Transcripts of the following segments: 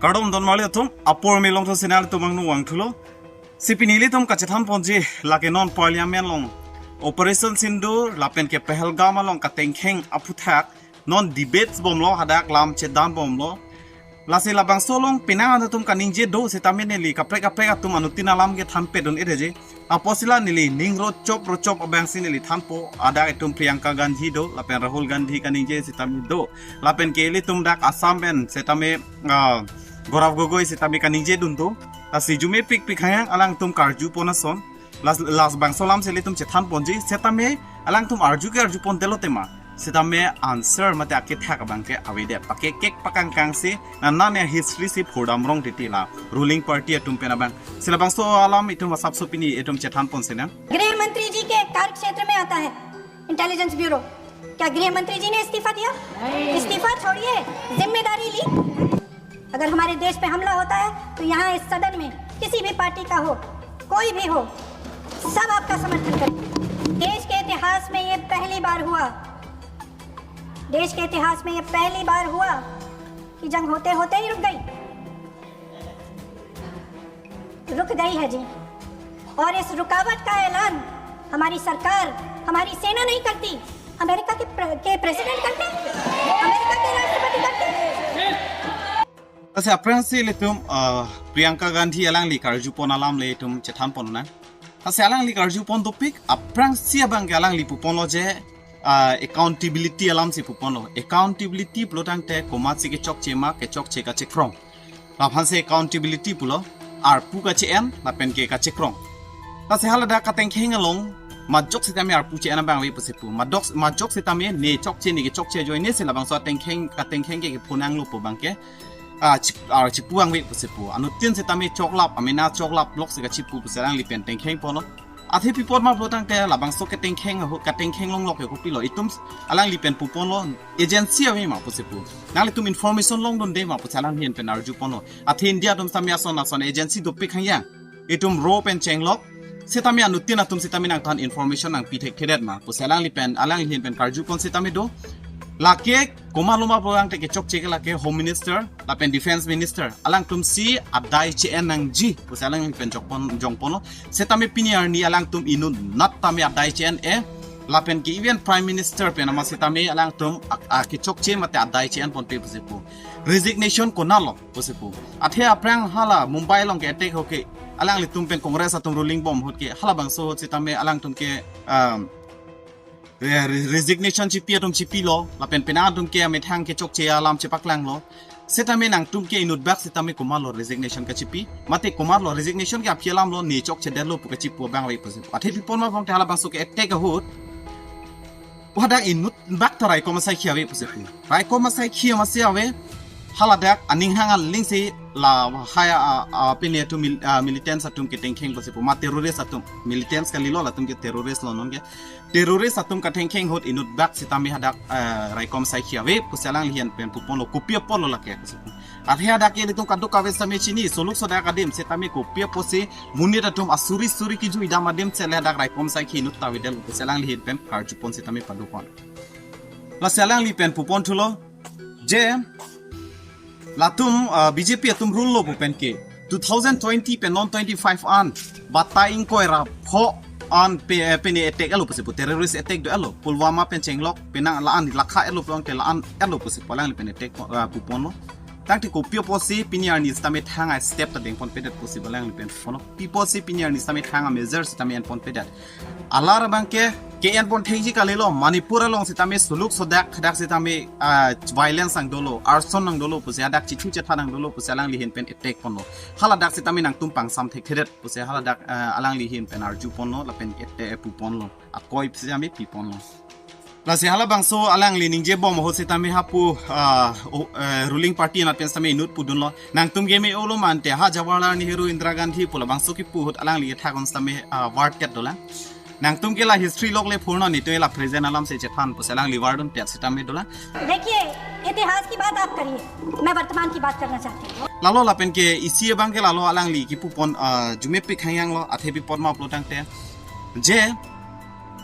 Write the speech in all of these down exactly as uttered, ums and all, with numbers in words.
Kardom don marli atum, apor me longthu channel atum angno vangthulo. Si pini ilitum kachethan ponji lake non Parliament along Operation Sindoor lapen ke Pahalgam along katengkheng aphuthak non debates bomlo, hadak lam chedan bomlo. Lasi labangso along penang atum kaningje do setame neli kaprek kaprek atum anuttin alam kethan pedun edeji. Apotsi la neli ning rochop rochop abang si neli thanpo, hadak itum Priyanka Gandhi do, lapen Rahul Gandhi kaningje setame do. Lapen ke ilitum dak Assam pen setame, ah, Gaurav Gogoi setame kaningje dun do. Lasi arjume pikpik hang alangtum karju pon ason. Las, labangso alam si ilitum chethan ponji, setame alangtum arju ke arju pon telo tema. Setame answer mate akethak abang ke avedet. Pakekek pakangkang si, na nane history si phurdam rong titi la ruling party atum pen abang. Si labangso alam itum asapso pini itum chethan pon sinang. गृह मंत्री जी के कार्य क्षेत्र में आता है intelligence bureau. क्या गृह मंत्री जी ने इस्तीफा दिया? नहीं। इस्तीफा छोड़िए, जिम्मेदारी ली। अगर हमारे देश पे हमला होता है तो यहाँ इस सदन में किसी भी पार्टी का हो, कोई भी हो, सब आपका समर्थन करें। देश के इतिहास में ये पहली बार हुआ, देश के इतिहास में ये पहली बार हुआ कि जंग होते होते ही रुक गई, रुक गई है जी। और इस रुकावट का ऐलान हमारी सरकार, हमारी सेना नहीं करती, अमेरिका के प्र-, के प्रेसिडेंट करते, अमेरिका के राष्ट्रपति करते। Lasi aphrangsi ilitum, ah, Priyanka Gandhi alangli karju pon alam le itum chethan pon nang. Lasi alangli karju pon topik, aphrangsi abang ke alangli pu ponlo je, ah, accountability alam si pu ponlo. Accountability pulo tangte komatsi kechokche ma, kechokche kachekrong. Laphan si accountability pulo, arpu kache-en, lapen ke kachekrong. Lasi haladak katengkheng along, majok setame arpu che-en abang ave pusi pu. Majok, majok setame ne chokche ne kechokche ajoine si labangso atengkheng, katengkheng ke kepu nanglo pu abang ke, ah, chip-, ah, chipu abang ave pusi pu. Anuttin setame choklap, amena choklap lok si kachipu pusi alangli pen tengkheng ponlo. Athe pi apot ma pulo tangte labangso ketengkheng aho, katengkheng longlok ke kopilo. Itum alangli pen pu ponlo, agency ave ma pusi pu. Nanglitum information longdunde ma pusi alangli ahin pen arju ponlo. Athe India atum setame ason ason agency dopik hang yang. Itum ro pen chenglok, setame anuttin atum setame nangthan information nangpi thekthedet ma pusi alangli pen, alangli ahin pen karju pon setame do. Lake komatlo ma pulo tangte kechokche ke lake Home Minister lapen Defence Minister, alangtum si adai che-en nangji pusi alangli pen jong pon, jong ponlo. Setame pini arni alangtum inutnat tame adai che-en-e, lapen ke even Prime Minister pen ama setame alangtum a, a kechokche mate adai che-en ponpe pusi pu. Resignation konatlo pusi pu. Athe aphrang hala Mumbai along ke attack ahut ke, alanglitum pen Congress atum ruling bom ahut ke, halabangso ahut setame alangtum ke, um, re-, re-, resignation chipi atum chipilo, lapen penang atum ke amethang kechokche alam chepaklanglo. Setame nangtum ke inutbak setame komatlo resignation kachipi, mate komatlo resignation ke aphi alamlo, ne chokchedetlo pu kachipu abang ave pusi pu. Athe pi apot ma pulo tangte halabangso ke attack ahut, hadak inutbak ta raikom asaikhi ave pusi pu. Raikom asaikhi amatsi ave, haladak aning hang aling si lahai a, a, pini atum mil-, a, militants atum ketengkheng pusi pu. Ma terrorist atum, militants kalilo, latum ke terrorist lo non ke. Terrorist atum katengkheng ahut inutbak setame hadak, eh, raikom asaikhi ave pusi alangli ahin pen pu ponlo, kopi apotlo lake pusi pu. Athe hadak ke ilitum kadokave setame chini, soluk sodak adim setame kopi apotsi monit atum asuri suri kejui dam adim si le hadak raikom asaikhi inut ta avedetlo pusi alangli ahin pen karju pon setame pado pon. Lasi alangli pen pu pon thulo je latum, ah, B J P atum rule lo pu pen ke two thousand twenty pen non twenty-five an batai ingkoi ra pho an pe, eh, pini attack etlo pusi pu, terrorist attack do etlo, Pulwama pen chenglok penang la-an lakha etlo pulo tangte la-an etlo pusi pu alangli pen attack, ah, pu ponlo. Tangte kopi apotsi pini arni setame thang a step ta deng ponpedet pusi pu alangli pen pu ponlo. Pi apotsi pini arni setame thang a measure setame en ponpedet. Alar abang ke, ke-en pon thekji kalilo, Manipur along setame soluk sodak hadak setame, ah, violence nang dolo, arson nang dolo pusi, hadak chichu chetha nang dolo pusi alangli ahin pen attack ponlo. Haladak setame nangtum pangsam thekthedet pusi haladak, ah, alangli ahin pen arju ponlo, lapen attack pu ponlo. Akoi setame pi ponlo. Lasi halabangso alangli ningje bom ahut setame hapu, ah, o, eh, ruling party anat pen setame inut pudunlo. Nangtum ke me-olo mante ha Jawaharlal Nehru, Indira Gandhi pu labangso kipu ahut alangli kethak un setame, ah, word ket dolang. Nangtum ke la history lok le phurno, netum la present alam si chethan pusi alangli word un tet setame dolang. देखिए, इतिहास की बात आप करिए, मैं वर्तमान की बात करना चाहती हूँ। Lalo lapen ke isi abang ke lalo alangli kipu pon, ah, arjume pik hang yang lo, athe pi apot ma pulo tangte. Je,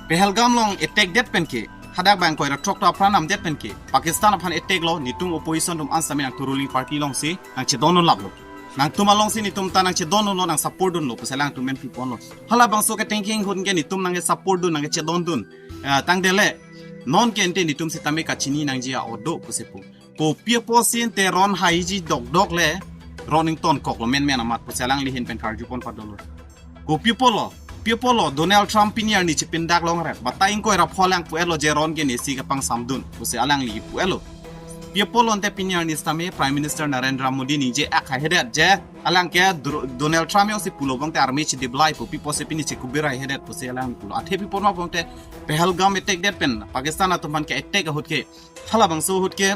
Pahalgam along attack det pen ke, Hadak bang koi ra throk ta apran namdet pen ke Pakistan aphan attack lo, netum opposition atum an sitame nangtum ruling party alongsi nangchedondun laplo. Nangtum alongsi netum ta nangchedondunlo, nang support dunlo pusi alangtum pen puponlo. Halabangso ketengkheng ahut ke netum nangke support dun, nangke chedondun. Ah, tangdele. Non ke ante netum sitame kachini nangji a-ot do pusi pu. Kopi apotsi ante ron haiji dokdok le, ron ingtonkoklo menmen amat pusi alangli ahin pen karjupon padolo. Kopi apotlo, pi apotlo, Donald Trump pini arni chepindak longret. Batai ingkoi ra pho alang pu-etlo je ron ke nesi kapangsamdun pusi alangli pu-etlo. Pi apotlo ante pini arni sitame Prime Minister Narendra Modi ningje-ak haihedet je alang ke Dro-, Donald Trump jongsi pulo bangte army chedip lai pu, pi apotsi pini chekubir haihedet pusi alangli pulo. Athe pi apot ma bangte Pahalgam attack det pen Pakistan atum aphan ke attack ahut ke, halabangso ahut ke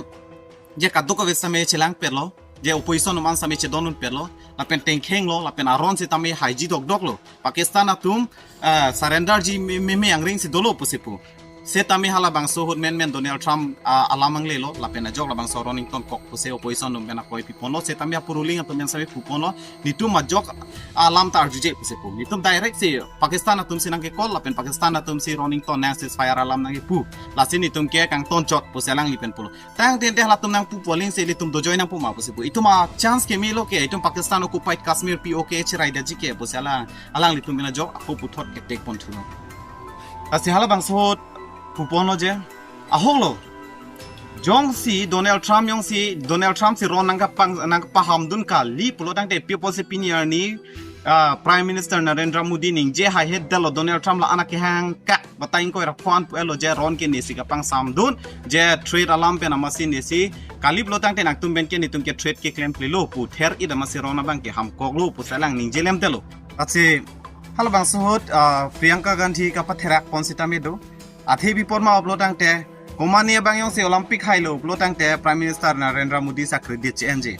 je kadokave sitame chelangpetlo, je opposition atum an sitame chedondunpetlo, lapen tengkhenglo, lapen aron sitame haiji dokdoklo. Pakistan atum, ah, surrender ji me, me, me angring si dolo pusi pu. Setame halabangso ahut menmen Donald Trump, ah, alam anglelo, lapen ajok labangso ron ingtonkok pusi opposition atum pen akoi piponlo, setame apu ruling atum pen sitame puponlo, netum ajok alam ta arjuje pusi pu. Netum direct si Pakistan atumsi nangke-call, lapen Pakistan atumsi ron ington nang ceasefire alam nangkepu. Lasi netum ke kangtonchot pusi alangli pen pulo. Tangte ante halatum nangpu poling si ilitum dojoi nangpu ma pusi pu. Itum a-chance ke melo ke, itum Pakistan occupied Kashmir P O K cheraidetji ke pusi alang, alanglitum pen ajok ako puthot attack ponthulo. Lasi halabangso ahut puponlo je, ahoklo. Jongsi Donald Trump jongsi, Donald Trump si ron nangkapang, nangkapahamdun kali pulo tangte pi apotsi pini arni, ah, Prime Minister Narendra Modi ningje haihedetlo Donald Trump la-an akehang kak batai ingkoi ra pho an pu-etlo je ron ke nesi kapangsamdun, je trade alam pen amatsi nesi kali pulo tangte nangtum pen ke netum ke trade keklemklelo pu ther-it amatsi ron abang ke hamkoklo pusi alang ningje lemdetlo. Atsi halabangso ahut, ah, Priyanka Gandhi kapatherak pon sitame do. Athe pi apot ma pulo tangte, komane abang jongsi Olympic hailo pulo tangte Prime Minister Narendra Modi si a-credit che-enji.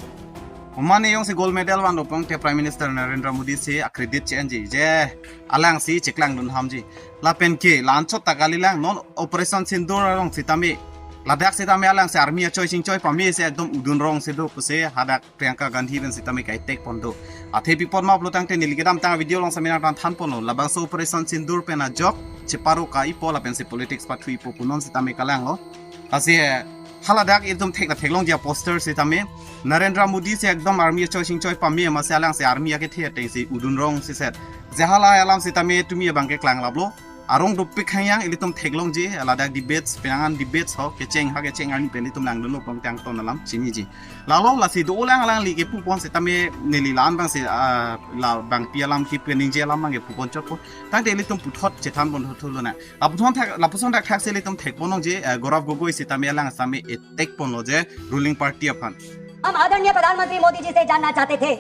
Komane jongsi gold medal vanlo pulo tangte Prime Minister Narendra Modi si a-credit che-enji. Je alangsi cheklangdun hamji. Lapen ke la-anchot ta kalilang, non Operation Sindoor along sitame, ladak sitame alangsi army achoi chingchoi pame si ekdom udun rong si do pusi hadak Priyanka Gandhi pen sitame ka-attack pon do. Athe pi apot ma pulo tangte neli kedamtang video along sitame nangthan ponlo. Labangso Operation Sindoor pen ajok cheparo ka-ipo lapensi politics pathu-ipo punon sitame kalanglo. Lasi, eh, haladak itum thek ta theklongji a-poster sitame Narendra Modi si ekdom army achoi chingchoi pame amatsi alangsi army akethe atengsi udun rong si set. Je hala alam sitame tumi abang ke klanglaplo. Arong dopik hangyang ilitum theklongji, ladak debates, penang an debates ho, kecheng ha kecheng arni pen ilitum langdunlo pulo tangte angton alam chiniji. Lalo lasi do-olang alangli kepu pon sitame neli la-an abangsi, ah, labang pi alam kepu ningje alam abang kepu ponchotpo. Tangte ilitum puthot chethan ponthulo na. Lapuson thak, lapuson thakthak si ilitum thek ponlongji, eh, Gaurav Gogoi sitame alang sitame attack ponlo je ruling party aphan. हम आदरणीय प्रधानमंत्री मोदी जी से जानना चाहते थे,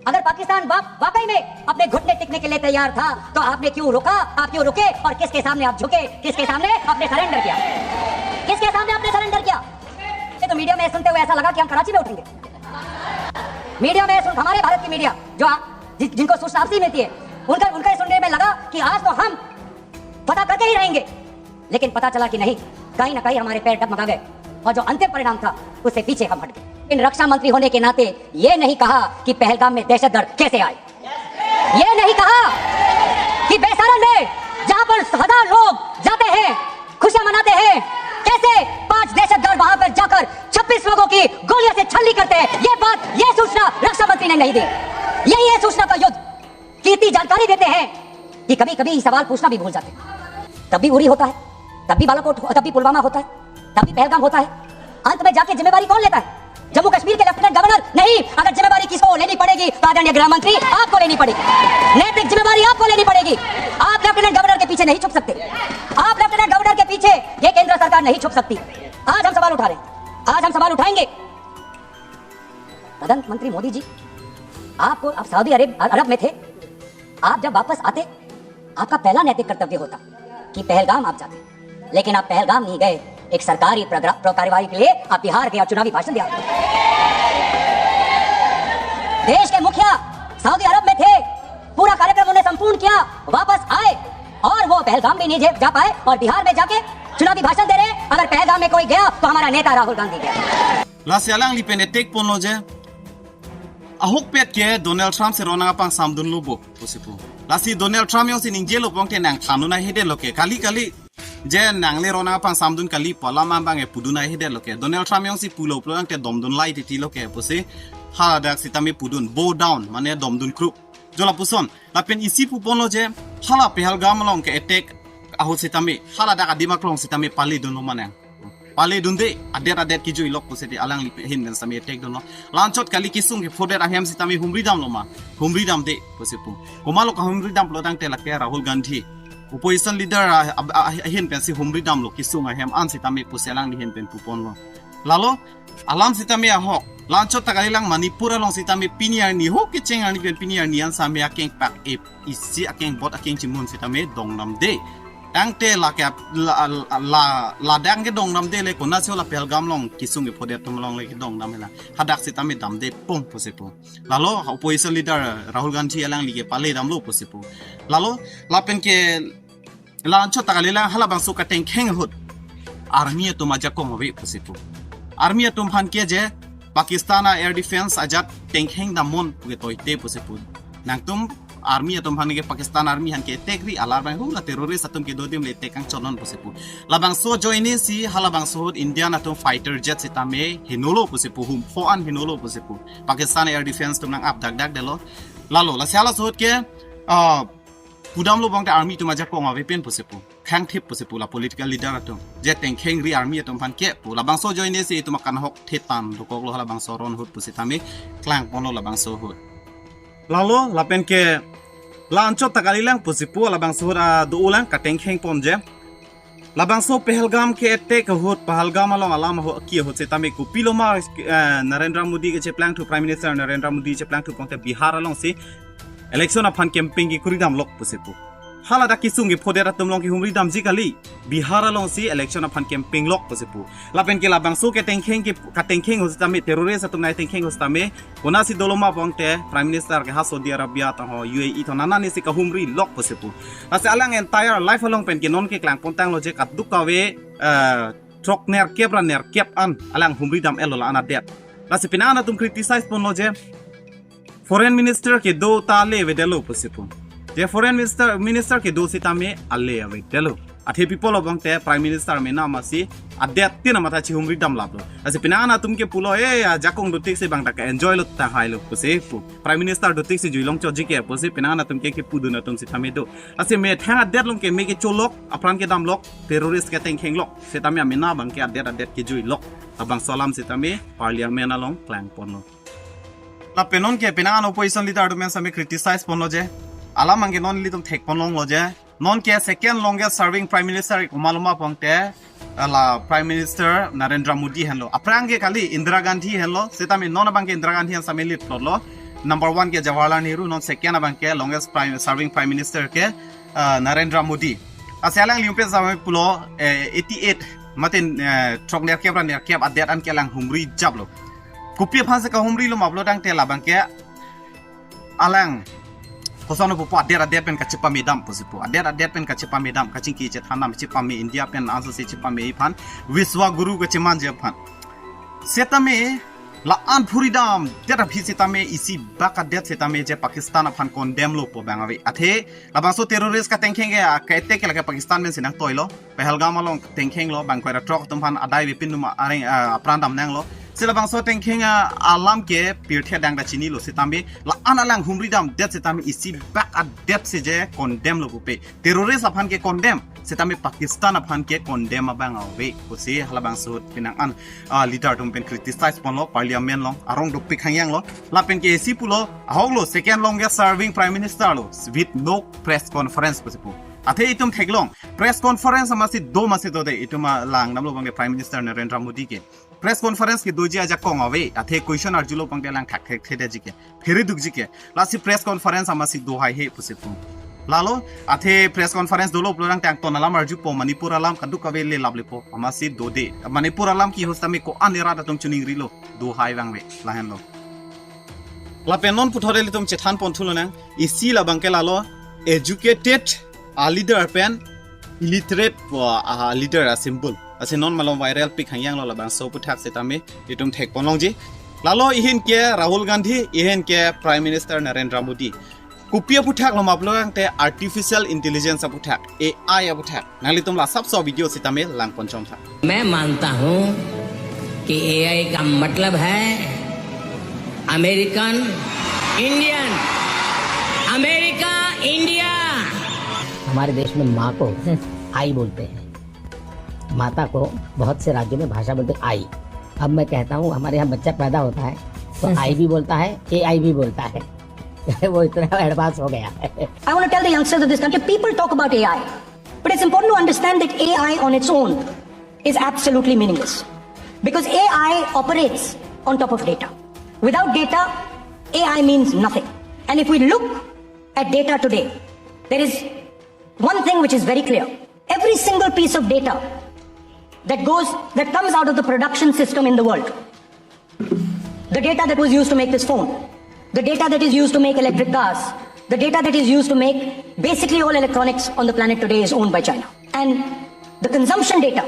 अगर पाकिस्तान वा-, वाकई में अपने घुटने टिकने के लिए तैयार था, तो आपने क्यों रुका, आप क्यों रुके और किसके सामने आप झुके, किसके सामने आपने सरेंडर किया, किसके सामने आपने सरेंडर किया? ये तो मीडिया में सुनते हुए ऐसा लगा कि हम कराची में उठेंगे। मीडिया में सुन, हमारे भारत की मीडिया जो आ-, जि-, जिनको सूचना आपसे ही मिलती है, उनका, उनका ये सुनने में लगा कि आज तो हम पता करके ही रहेंगे। लेकिन पता चला कि नहीं, कहीं ना कहीं हमारे पैर डगमगा गए और जो अंतिम परिणाम था, उससे पीछे हम हट गए। इन रक्षा मंत्री होने के नाते ये नहीं कहा कि पहलगाम में दहशतगर्द कैसे आए, ये नहीं कहा कि बेसारन में जहां पर हजार लोग जाते हैं, खुशियां मनाते हैं, कैसे पांच दहशतगर्द वहां पर जाकर छब्बीस लोगों की गोलियों से छलनी करते हैं। ये बात, ये सूचना रक्षा मंत्री ने नहीं दी। यही है सूचना का युद्ध। कि इतनी जानकारी देते हैं कि कभी कभी सवाल पूछना भी भूल जाते हैं। तब भी उरी होता है, तब भी बालाकोट, तब भी पुलवामा होता है, तब भी पहलगाम होता है। अंत में जाके जिम्मेवारी कौन लेता है? जम्मू कश्मीर के लेफ्टिनेंट गवर्नर नहीं। अगर जिम्मेवारी किसको लेनी पड़ेगी तो आदरणीय गृह मंत्री आपको लेनी पड़ेगी। नैतिक जिम्मेवारी आपको लेनी पड़ेगी। आप लेफ्टिनेंट गवर्नर के पीछे नहीं छुप सकते। आप लेफ्टिनेंट गवर्नर के पीछे ये केंद्र सरकार नहीं छुप सकती। आज हम सवाल उठा रहे हैं, आज हम सवाल उठाएंगे। प्रधानमंत्री मोदी जी, आपको, आप सऊदी अरेब-, अरब में थे, आप जब वापस आते, आपका पहला नैतिक कर्तव्य होता कि पहलगाम आप जाते, लेकिन आप पहलगाम नहीं गए। एक सरकारी प्रग्रा-, प्र-, कार्यवाही के लिए आप बिहार गए और चुनावी भाषण दिया। देश के मुखिया सऊदी अरब में थे, पूरा कार्यक्रम उन्होंने संपूर्ण किया, वापस आए और वो पहलगाम भी नहीं जे-, जा पाए और बिहार में जाके चुनावी भाषण दे रहे हैं। अगर पहलगाम में कोई गया तो हमारा नेता राहुल गांधी गया। Lasi alangli pen attack ponlo je, ahokpet ke Donald Trump si ron nangpangsamdunlo bo pusi pu. Lasi Donald Trump jongsi ningjelo pulote nangthan un-e hede lo ke. Kali kali je nangle ronang aphan samdun kali pu alam abang e pudun ai hedet lo ke. Donald Trump jongsi pulo pulo tangte domdun lai titi lo ke pusi haladak sitame pudun, bow down, mane domdun kruk. Jo lapuson, lapen isi puponlo je hala Pahalgam along ke attack ahut sitame, haladak adim aklong sitame pale dunlo manang. Pale dunde, adet adet kejui lok pusi te alangli ahin pen sitame attack dunlo. La-anchot kali kesung kephodet ahem sitame humri damlo ma, humri damde pusi pu. Komatlo kahumri dam pulo tangte lake Rahul Gandhi, opposition leader a, a, a, ahin pensi humri damlo kesung ahem an sitame pusi alangli ahin pen puponlo. Lalo alam sitame ahok, la-anchot ta kalilang Manipur along sitame pini arni ho kecheng arni pen pini arni an sitame akeng pak ip isi akeng bot akeng chimun sitame dong damde. Tangte lake la, la, la, ladak kedong damde le konatsi la Pahalgam along kesung kephodet atum along le kedong dam hela. Hadak sitame damde pong pusi pu. Lalo opposition leader Rahul Gandhi alangli ke pale damlo pusi pu. Lalo lapen ke la-anchot ta kalilang halabangso katengkheng ahut army atum ajakong ave pusi pu. Army atum aphan ke je Pakistan a air defense ajat tengkheng damnon pu ke toite pusi pu. Nangtum army atum aphan ke Pakistan army aphan ke attack ri, alar bang hu la terrorist atum kedo adim le attack kangchotnon pusi pu. Labangso ajoine si halabangso ahut Indian atum fighter jet sitame henolo pusi pu, hum pho an henolo pusi pu. Pakistan air defense atum nang-ap dakdak detlo. Lalo lasi halaso ahut ke ah, pudamlo bangte army atum ajakong ave pen pusi pu. Khangthip pusi pu la political leader atum. Je tengkheng ri army atum aphan ke pu. Labangso ajoine si itum akanhok thetan dokoklo halabangso aron ahut pusitame klangponlo labangso ahut. Lalo lapen ke la-anchot ta kalilang pusi pu labangso ahut, ah, do-olang katengkheng pon je. Labangso Pahalgam ke attack ahut, Pahalgam along alam ahut, ki ahut sitame kopilo ma, eh, Narendra Modi kecheplangthu, Prime Minister Narendra Modi cheplangthu pangte Bihar alongsi election aphan campaign kekuri damlok pusi pu. Haladak kesung kephodet atum along kehumri damji kali, Bihar alongsi election aphan campaign lok pusi pu. Lapen ke labangso ketengkheng ke, katengkheng ahut sitame, terrorist atum nai tengkheng ahut sitame konatsi dolo ma pangte Prime Minister ke ha Saudi Arabia tangho U A E tho nana ni si kahumri lok pusi pu. Lasi alang entire life along pen ke non ke klangpon tanglo je kadokave, eh, throk nerkep ra nerkep an alang humri dam-etlo la-an adet. Lasi penang atum criticize ponlo je foreign minister kedo ta ale avedetlo pusi pu. Je foreign minister, minister kedo sitame ale avedetlo. Athe pi pulo bangte Prime Minister mena masi adet tin amatha chihumri damlaplo. Lasi penang atum ke pulo, eh, ajakong dotik si bang ta ke-enjoy lo ta hailo pusi pu. Prime Minister dotik si juilong chotji ke pusi penang atum ke kepudun atum sitame do. Lasi methang adet along ke me kecholok, apran kedamlok, terrorist ketengkhenglok. Sitame amena bang ke adet adet kejuilok. Labangso alam sitame Parliament along klangponlo. Lapen non ke penang an opposition leader atum pen sitame criticize ponlo je. Alam bang ke non ilitum thekpon longlo je. Non ke second longest serving Prime Minister komatlo ma pangte, eh, la Prime Minister Narendra Modi henlo. Aphrang ke kali Indira Gandhi henlo. Sitame non abang ke Indira Gandhi an sitame lead plotlo. Number one ke Jawaharlal Nehru, non second abang ke longest prime, serving Prime Minister ke, eh, Narendra Modi. Lasi alanglitum pen sitame pulo, eh, eighty-eight, mate, eh, throk nerkep ra nerkep adet an ke alang humri japlo. Kopi aphan si kahumrilo ma pulo tangte labang ke alang koson pupo adet adet pen kachepame dam pusi pu. Adet adet pen kachepame dam, kachingki chethan dam, chepame India pen anso si chepame aphan, Vishwa Guru kachemanje aphan. Sitame la-an phuri damdet aphi sitame isi bak adet sitame je Pakistan aphan condemn lo pu bang ave. Athe labangso terrorist katengkheng ke, ah, ke attack ke lake Pakistan pen si nangtoilo. Pahalgam along tengkhenglo, bang koira throk atum aphan adai avepin atum areng, ah, apran damnanglo. Si labangso tengkheng, ah, alam ke pirthe adang ta chinilo sitame la-an alang humri damdet sitame isi bak adet si je condemn lo pupe. Terrorist aphan ke condemn sitame Pakistan aphan ke condemn abang ave pusi halabangso ahut penang an, ah, leader atum pen criticize ponlo, Parliament along arong dopik hangyanglo. Lapen ke isi pulo, ahoklo second longest serving Prime Minister lo, with no press conference pusi pu. Athe itum theklong, press conference amatsi do masi do de, itum alang damlo bang ke Prime Minister Narendra Modi ke. Press conference kedoji ajakong ave, athe question arjulo bang ke alang thakthek thedetji ke, pheredukji ke. Lasi press conference amatsi do haihe pusi pu. Lalo, athe press conference dolo pulo tangte angton alam arjupo, Manipur alam kadokave le lap lepo, amatsi dode. Manipur alam ke ahut sitame ko-an erat atum chuning rilo, do hai vangve, lahenlo. Lapen non puthot ilitum chethan pon thulonang, isi labang ke lalo, educated a leader pen illiterate pu a leader a symbol. Lasi non malom viral pik hangyanglo labangso aputhak sitame itum thekpon longji. Lalo ihin ke Rahul Gandhi, ihin ke Prime Minister Narendra Modi. Kopi aphuthak lo ma pulo tangte artificial intelligence aphuthak, A I aphuthak. Nanglitum la asapso video sitame langpon chomtha. मैं मानता हूं कि एआई का मतलब है American Indian, America India. हमारे देश में माँ को आई बोलते हैं, माता को बहुत से राज्यों में भाषा बोलते हैं आई। अब मैं कहता हूँ, हमारे यहाँ बच्चा पैदा होता है तो आई भी बोलता है, एआई भी बोलता है। वो इतना एडवांस हो गया है। I want to tell the youngsters of this country, people talk about A I, but it's important to understand that A I on its own is absolutely meaningless because A I operates on top of data. Without data, A I means nothing. And if we look at data today, there is one thing which is very clear. Every single piece of data that goes, that comes out of the production system in the world, the data that was used to make this phone, the data that is used to make electric cars, the data that is used to make basically all electronics on the planet today is owned by China. And the consumption data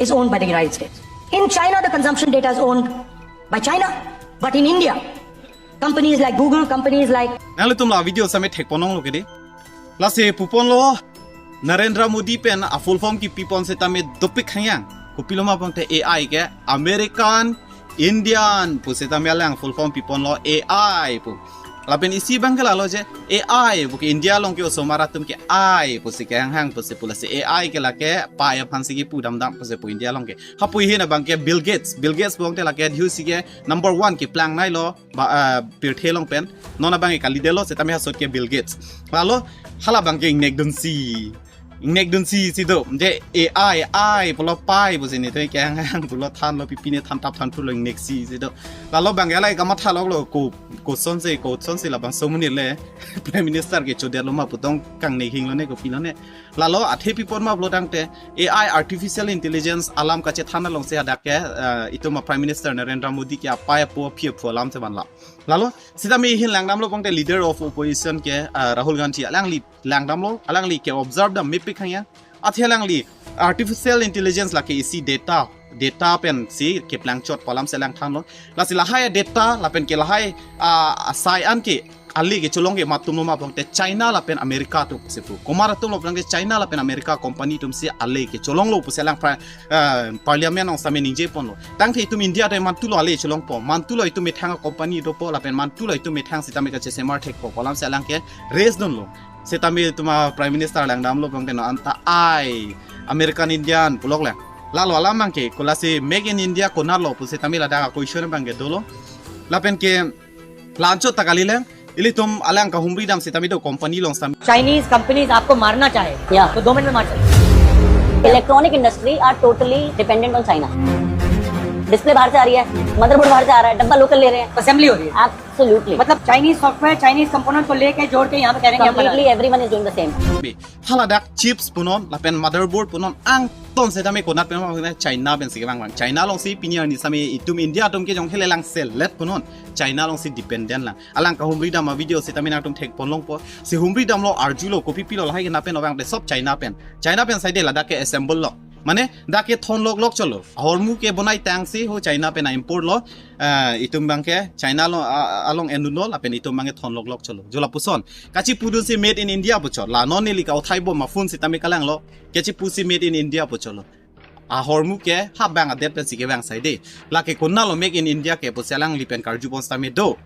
is owned by the United States. In China, the consumption data is owned by China. But in India, companies like Google, companies like Nanglitum la video sitame thekpon longlo kedi. Lasi puponlo, Narendra Modi pen a full form kipipon sitame dopik hangyang. Kopilo ma pulote A I ke American Indian pu sitame alang full form piponlo, A I pu. Lapen isi abang ke lalo je A I pu ke India along ke osomar atum ke I pusi kehanghang pusi pu, lasi A I ke lake pai aphansi kipu damdam pusi pu India along ke. Hapu ahin abang ke Bill Gates, Bill Gates pulote lake dhiusi ke number one keplang nailo ba, ah, pirthe along pen. Non abang ke kalidetlo sitame hasot ke Bill Gates. Lalo hala abang ke ingnek dunsi. Ingnek dunsi si do. Je A I, ai pulo pai pusi neli to kehanghang pulo thanlo, pipine thantap thanthulo, ingnek si si do. Lalo abang ke alai kamatha loklo ko, kosonsi, kosonsi labangso amonit le Prime Minister kechodetlo ma pu tong kangnek hinglone, kopilone. Lalo athe pipon ma pulo tangte A I, artificial intelligence alam kachethan alongsi hadak ke, eh, itum a Prime Minister Narendra Modi ke apai apo aphi aphu alam si vanlo. Lalo sitame ahin langdamlo pulote leader of opposition ke, eh, Rahul Gandhi, alangli langdamlo, alangli ke observe dam mepik hangyang. Athe alangli artificial intelligence lake isi data, data pensi keplang chot pu alam si lang thanlo. Lasi lahai data lapen ke lahai, ah, asai an ke ale kecholong ke komat atumlo ma pulote China lapen America atum si pu. Komat atumlo pulote China lapen America company atumsi ale kecholonglo pusi alang pra-, ah, parliament along sitame ningjeponlo. Tangte itum India atum mantulo ale cholongpo, mantulo itum methang company dopo lapen mantulo itum methang sitame kachesemar thekpo pu alam si alang ke raise dunlo. Sitame itum a Prime Minister langdamlo pulote non anta ai American Indian pulok le. Lalo alam abang ke, ko lasi Make in India konatlo pu sitame ladak a question abang ke dolo. Lapen ke la-anchot ta kalilang, ilitum alang kahumri dam sitame do company along sitame. Chinese companies आपको मारना चाहे, या। तो दो मिनट में मार सकते हैं। Electronic industry are totally dependent on China. Display बाहर से आ रही है, मदरबोर्ड बाहर से आ रहा है, डब्बा लोकल ले रहे हैं। असेंबली हो रही है। एब्सोल्युटली। मतलब चाइनीज सॉफ्टवेयर, चाइनीज कंपोनेंट को लेके जोड़ के यहाँ पे कह रहे हैं कि हम बना रहे हैं। Completely everyone is doing the same. Be, haladak chips punon, lapen motherboard punon, angton sitame konat pen ma China pensi kevang vang. China alongsi pini arni sitame itum India atum ke jong hele lang selet punon, China alongsi dependent lang. Alang kahumri dam a video sitame nangtum thekpon longpo. Si humri damlo, arjulo, kopi pilo lahai ke na pen ovang te sob China pen. China pen side ladak ke assemble lo. Mane dak ke thon lok lok cholo. Ahormu ke bonai tangsi ho China pen a import lo. Ah, itum abang ke China lo, ah, along endunlo lapen itum abang ke thon lok lok cholo. Jo lapuson. Kachipu dunsi made in India pu chot. La non neli ka uthai bom a phone sitame kalanglo. Kachipusi made in India pu cholo. Ahormu ke ha abang adet pensi kevang side. Lake konatlo Make in India ke pusi alangli pen karjupon sitame do.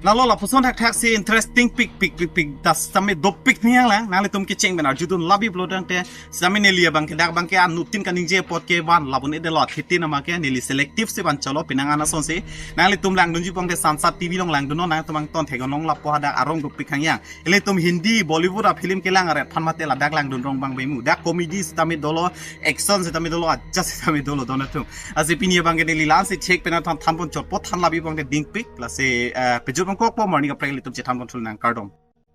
Lalo lapuson thakthak si interesting pik pik pik pik das sitame dopik ni yang lang. Nanglitum kecheng pen arjudun labi pulo tangte sitame neli abang ke dak abang ke anuttin kaningje apot ke van labun edelo athitin ama ke neli selective si van cholo penang ana sonsi. Nanglitum langdunji pulote Sansad T V along langdunnon, nangtum angton theklong lapu hadak arong dopik hangyang. Ilitum Hindi, Bollywood a film kelang aret aphan mate ladak langdun rong abang baimu. Dak comedy sitame dolo, action sitame dolo, aja sitame dolo don atum. Lasi pini abang ke neli la-ansi chek pen than thanpon chotpo, than labi abang ke dingpik. Lasi, eh, pejut abang kokpo, morning kaprek ilitum chethanpon thulnang, kardom.